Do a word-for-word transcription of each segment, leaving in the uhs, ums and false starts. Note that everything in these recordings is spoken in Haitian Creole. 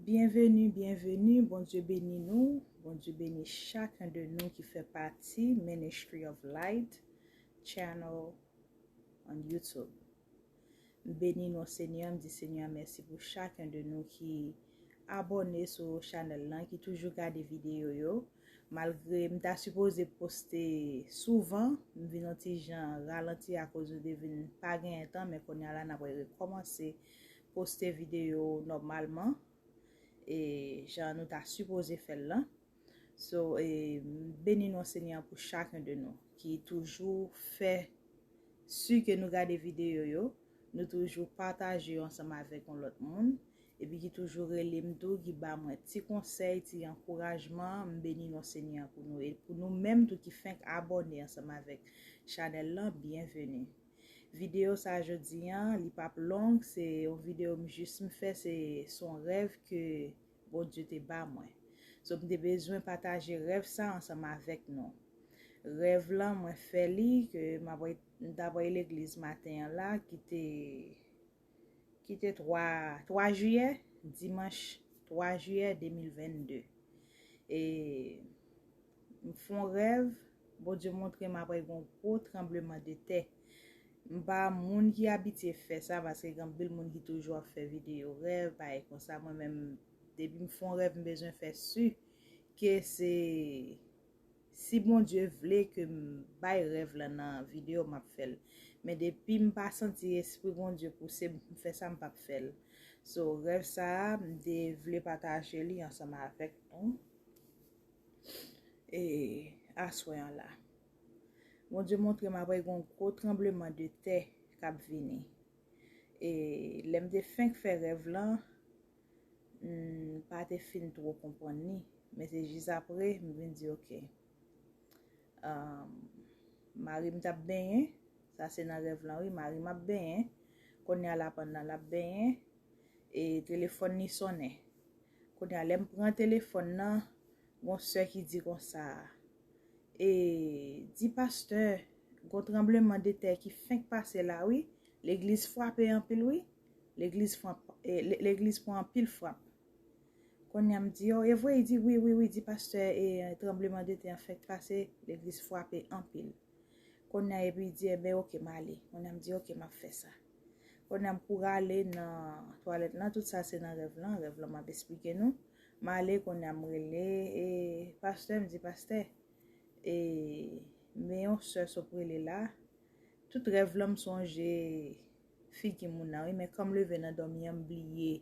Bienveni, bienveni. Bondye beni nou. Bondye beni chacun de nou ki fè pati Ministry of Light Channel on YouTube. M beni non Senyè, m di Senyè mèsi pou chacun de nou ki abòne sou chanèl lan, ki toujou gade videyo yo. Malgre m ta sipoze poste souvan, m vin yon ti jan ralanti akoz nou te vin pa genyen tan, men kounye a la n ap rekòmanse poste videyo nòmalman. E jan nou ta sipoze fè l lan. So, e, m beni non Senyè pou chacun de nou ki toujou fè si ke nou gade videyo yo, nou toujou pataje yo ansanm avèk yon lòt moun, epi ki toujou rele m tou, ki ba mwen ti konsèy, ti ankourajman. M beni non Senyè pou nou. E pou nou menm tou ki fenk abòne ansanm avèk chanèl lan, byenveni. Videyo sa jodi an, li p ap long, se yon videyo m jis m fè, se, se yon rèv ke Bondye te ba mwen. So, m te bezwen pataje rèv sa ansanm avèk nou. Rèv lan, mwen fè li, ke m ap, m t ap al legliz maten an la, ki te, ki te twa, twa jiyè, dimanch twa jiyè de mil vennde. E m fè yon rèv, Bondye montre m apre gen yon gwo tranbleman de tè. M pa moun ki abitye fè sa, paske gen anpil moun ki toujou ap fè videyo rèv, bagay konsa. Mwen menm, depi m fè yon rèv, m bezwen fè si ke se, si Bondye vle ke m bay rèv lan nan videyo, m ap fè l. Men depi m pa santi Espri Bondye pouse m fè sa, m p ap fè l. So, rèv sa a, m te vle pataje li ansanm avèk nou. E aswè an la. Bondye montre m apre gen yon gwo tranbleman de tè k ap vini. E lè m te fenk fè rèv lan, m pa te fin twò konprann li. Men se jis apre, m vin di, "Oke." Um, mari m t ap benyen, sa se nan rèv lan, wi, mari m ap benyen. Kounye a la, pandan l ap benyen, e telefòn li sonnen. Kounye a, lè m pran telefòn nan, gon sè ki di konsa, e di pastè, gon tranbleman de tè ki fenk pase la, wi. Legliz frape anpil, wi. Legliz fran-, e, le-, legliz pran anpil frap. Kounye a m di, "Oh, e vre?" Li di, "Wi, wi, wi," di pastè, e tranbleman de tè an fenk pase, legliz frape anpil. Kounye a epi li di, "Enben, oke, m ale." Kounye a m di, "Oke, m ap fè sa." Kounye a m kouri ale nan twalèt lan, tout sa se nan rèv lan, rèv lan m ap esplike nou. M ale, kounye a m rele, e pastè, m di, "Pastè, e men yon sè sòt rele la." Tout rèv lan m sonje figi moun nan, wi, men kan m leve nan dòmi an, m bliye,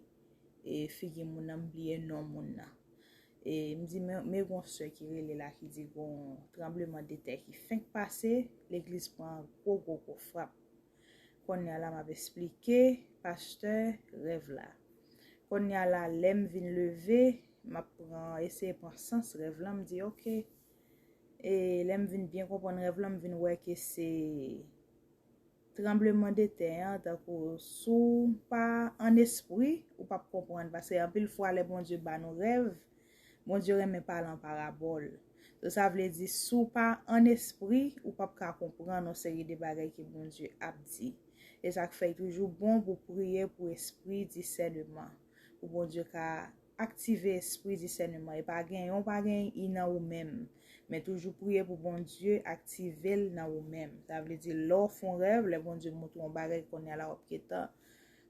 e figi moun nan, m bliye non moun nan. E m di, "Men, men gon sè ki rele la, ki di gon tranbleman de tè ki fenk pase, legliz pran gwo, gwo, gwo frap." Kounye a la, m ap esplike pastè rèv la. Kounye a la, lè m vin leve, m ap pran, eseye pran sans rèv lan, m di, "Oke." E lè m vin byen konprann rèv lan, m vin wè ke se tranbleman de tè an, tankou si w pa an espri, ou p ap konprann, paske anpil fwa lè Bondye ba nou rèv, Bondye renmen pale an parabòl. So, sa vle di, si w pa an espri, ou p ap ka konprann yon seri de bagay ke Bondye ap di. E sa k fè l toujou bon pou priye pou espri disèneman, pou Bondye ka aktive espri disèneman. E pa gen yon, pa gen i nan ou menm. Men toujou priye pou Bondye aktive l nan ou menm. Sa vle di, lè w fè yon rèv, lè Bondye montre w yon bagay, kounye a la w ap gentan,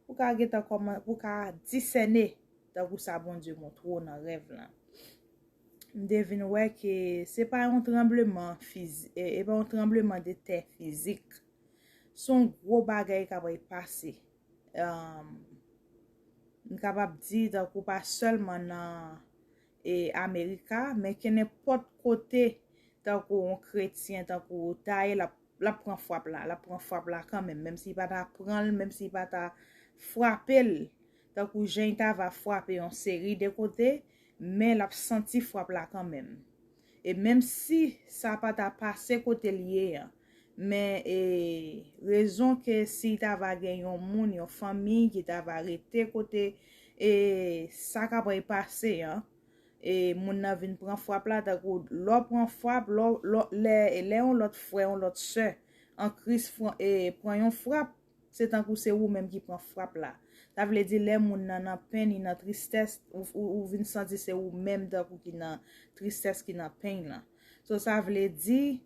pou ka gentan kòman, pou ka disène tankou sa Bondye montre w nan rèv lan. M te vin wè ke se pa yon tranbleman fizi-, e, e pa yon tranbleman de tè fizik. Se yon gwo bagay k ap pase. Um, m kapab di, tankou pa sèlman nan, e, Amerika, men kenenpòt kote, tankou yon kretyen, tankou w ta ye, l ap, l ap pran frap la, l ap pran frap la kanmenm, menm si l pa ta pran l, menm si l pa ta frape l, tankou jan l ta va frape yon seri de kote, men l ap santi frap la kanmenm. E menm si sa pa ta pase kote l ye an, men, e, rezon ke si ta va gen yon moun, yon fanmi ki ta va rete kote, e, sa k ap pase an, e, moun nan vin pran frap la, tankou lè w pran frap, lè, lè, lè yon lòt frè, yon lòt sè an Kris fran-, e, pran yon frap, se tankou se ou menm ki pran frap la. Sa vle di lè moun nan nan penn, li nan tristès, ou, ou, ou vin santi se ou menm tankou ki nan tristès, ki nan penn lan. So, sa vle di,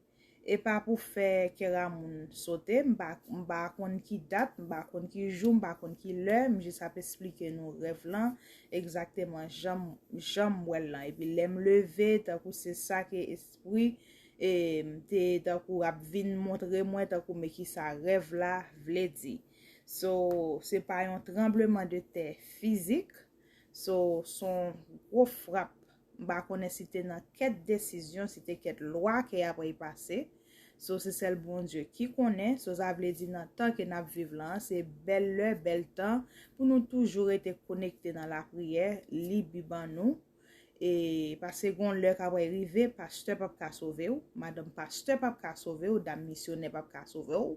e pa pou fè kè a moun sote, m pa, m pa konn ki dat, m pa konn ki jou, m pa konn ki lè, m jis ap esplike nou rèv lan, egzakteman jan m, jan m wè l lan. Epi lè m leve, tankou se sa ke espri, e, m te tankou ap vin montre mwen tankou men ki sa rèv la vle di. So, se pa yon tranbleman de tè fizik. So, se yon gwo frap. M pa konnen si te nan kèk desizyon, si te kèk lwa ke y ap pase. So, se sèl Bondye ki konnen. So, sa vle di nan tan ke n ap viv lan, se bèl lè, bèl tan pou nou toujou rete konekte nan lapriyè, li Bib an nou. E paske gon lè k ap rive, pastè p ap ka sove w, madanm pastè p ap ka sove w, dam misyonè p ap ka sove w.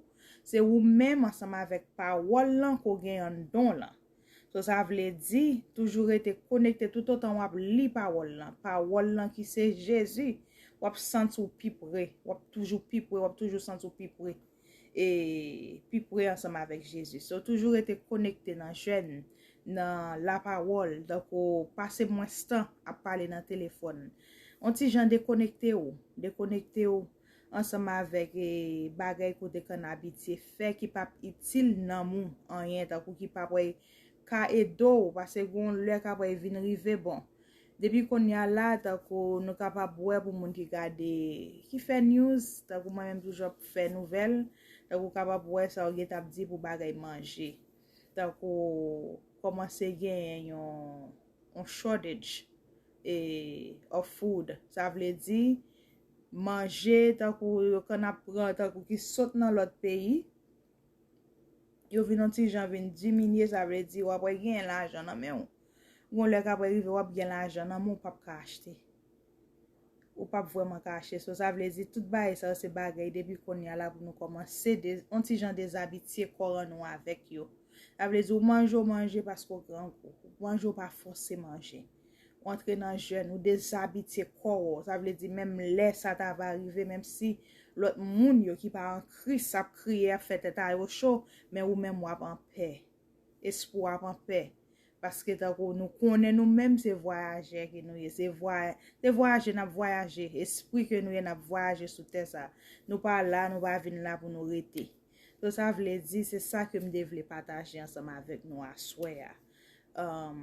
Se ou menm ansanm avèk pawòl lan ke w gen anndan w lan. So, sa vle di, toujou rete konekte toutotan w ap li pawòl lan. Pawòl lan ki se Jezi, w ap santi w pi pre, w ap toujou pi pre, w ap toujou santi w pi pre. E pi pre ansanm avèk Jezi. So, toujou rete konekte nan jèn, nan lapawòl. Donk, ou pase mwens tan ap pale nan telefòn. On ti jan dekonekte w, dekonekte w ansanm avèk, e, bagay ke w te konn abitye fè ki p ap itil nanm ou anyen, tankou ki p ap wè ka ede w, paske gon lè k ap wè vin rive, bon. Depi kounye a la, tankou nou kapab wè pou moun ki gade, ki fè news, tankou mwen menm toujou ap fè nouvèl, tankou w kapab wè sa yo gentan ap di pou bagay manje. Tankou kòmanse genyen yon, yon shortage, e, of food. Sa vle di, manje, tankou yo konn ap pran, tankou ki sot nan lòt peyi, yo vin yon ti jan vin diminye, sa vle di w ap wè genyen lajan nan men w. Gon lè k ap rive, w ap gen lajan nan men w, w p ap ka achte. Ou p ap vrèman ka achte. So, sa vle di, tout bagay sa yo se bagay depi kounye a la pou nou kòmanse de, yon ti jan dezabitye kò an nou avèk yo. Sa vle di, ou manje, ou manje paske w grangou. Ou manje, ou pa fòse manje. Ou antre nan jèn, ou dezabitye kò w. Sa vle di, menm lè sa ta va rive, menm si lòt moun yo ki pa an Kris ap kriye, ap fè tèt a yo cho, men ou menm w ap anpè. Espri w ap anpè. Paske tankou nou konnen nou menm se vwayajè ke nou ye. Se vway-, se vwayaje n ap vwayaje. Espri ke nou ye, n ap vwayaje sou tè sa. Nou pa la, nou pa vin la pou nou rete. So, sa vle di, se sa ke m te vle pataje ansanm avèk nou aswè a. Um,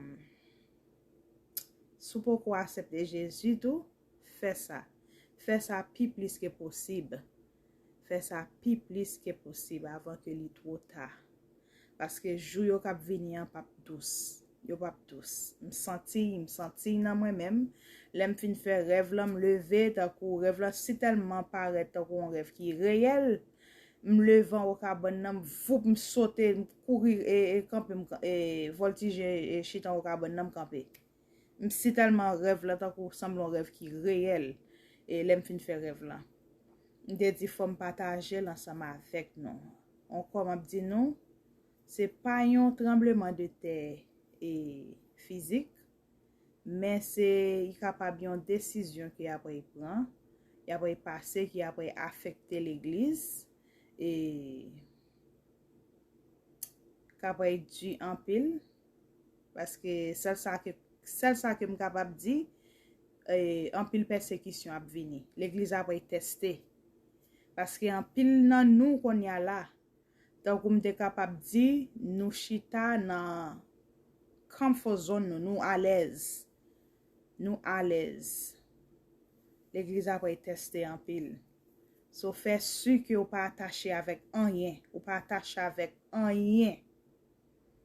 si w poko aksepte Jezi tou, fè sa. Fè sa pi plis ke posib. Fè sa pi plis ke posib avan ke li twò ta. Paske jou yo k ap vini an p ap dous. Yo p ap dous. M santi, m santi nan mwen menm. Lè m fin fè rèv lan, m leve, tankou rèv lan si tèlman parèt tankou yon rèv ki reyèl, m leve anwo kabann nan, m voup, m sote, m kouri, e, e kanpe, m, e, vòltije, e chita anwo kabann nan, m kanpe. M si tèlman rèv lan tankou sanble yon rèv ki reyèl, e lè m fin fè rèv lan. M te di fò m pataje l ansanm avèk nou. Ankò, m ap di nou, se pa yon tranbleman de tè, e, fizik, men se, li kapab yon desizyon ke y ap pran, y ap pase, ki ap afekte legliz, e k ap di anpil, paske sèl sa ke, sèl sa ke m kapab di, e, anpil pèsekisyon ap vini. Legliz ap tèste. Paske anpil nan nou kounye a la, tankou m te kapab di, nou chita nan comfort zone nou, nou alèz. Nou alèz. Legliz ap tèste anpil. So, fè si ke w pa atache avèk anyen. Ou pa atache avèk anyen.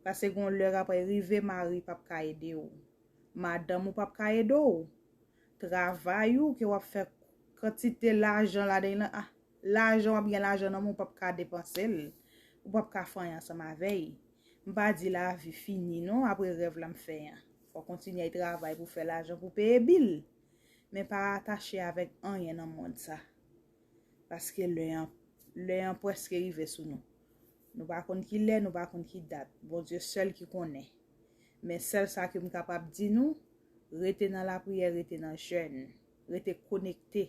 Paske gon lè k ap rive, mari p ap ka ede w. Madanm ou p ap ka ede w. Travay ou ke w ap fè kantite lajan ladan l lan, ah, lajan w ap gen lajan nan men w, ou p ap ka depanse l. Ou p ap ka fè anyen ansanm avè l. M pa di lavi fini non, apre rèv la m fè an. Fò w kontinye travay pou fè lajan pou peye bil. Men pa atache avèk anyen nan mond sa. Paske lè an, lè an prèske rive sou nou. Nou pa konn ki lè, nou pa konn ki dat. Bondye sèl ki konnen. Men sèl sa ke m kapab di nou, rete nan lapriyè, rete nan jèn, rete konekte.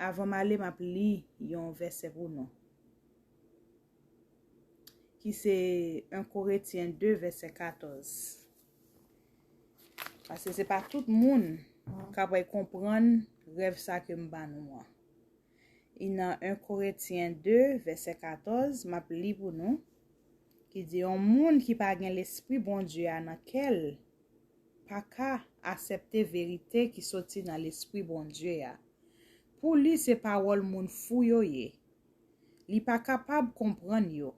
Avan m ale, m ap li yon vèsè pou nou. ki se en Korentyen de, vèsè katòz. Paske se pa tout moun k ap konprann rèv sa ke m ba nou an. I nan en Korentyen de, vèsè katòz, m ap li pou nou, ki di, yon moun ki pa gen Lespri Bondye a nan kè l, pa ka aksepte verite ki soti nan Lespri Bondye a. Pou li, se pawòl moun fou yo ye. Li pa kapab konprann yo,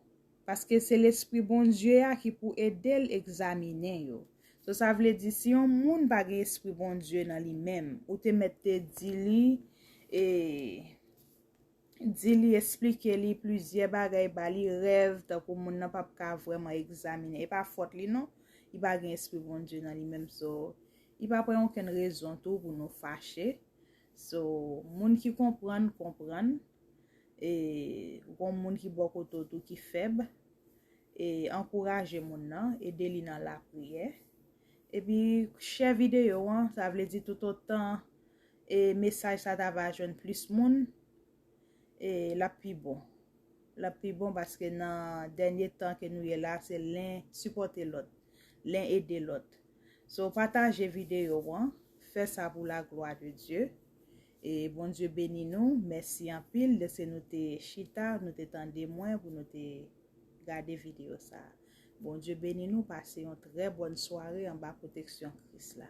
paske se Lespri Bondye a ki pou ede l egzaminen yo. So, sa vle di, si yon moun pa gen Espri Bondye nan li menm, ou te mèt te di li, e, di li, eksplike li plizyè bagay, ba li rèv, tankou moun nan p ap ka vrèman egzaminen. E pa fòt li non, li pa gen Espri Bondye nan li menm. So, li pa pran okenn rezon tou pou nou fache. So, moun ki konprann, konprann. E, gon moun ki bò kote w tou ki fèb, e ankouraje moun nan, ede li nan lapriyè. Epi, share videyo an, sa vle di toutotan e mesaj sa ta va jwenn plis moun, e l ap pi bon. L ap pi bon paske nan dènye tan ke nou ye la, se len sipòte lòt, len ede lòt. So, pataje videyo an, fè sa pou la glwa de Dye. E Bondye beni nou. Mèsi anpil dèske nou te chita, nou te tande mwen, pou nou te gade videyo sa a. Bondye beni nou. Pase yon trè bòn sware anba pwoteksyon Kris la.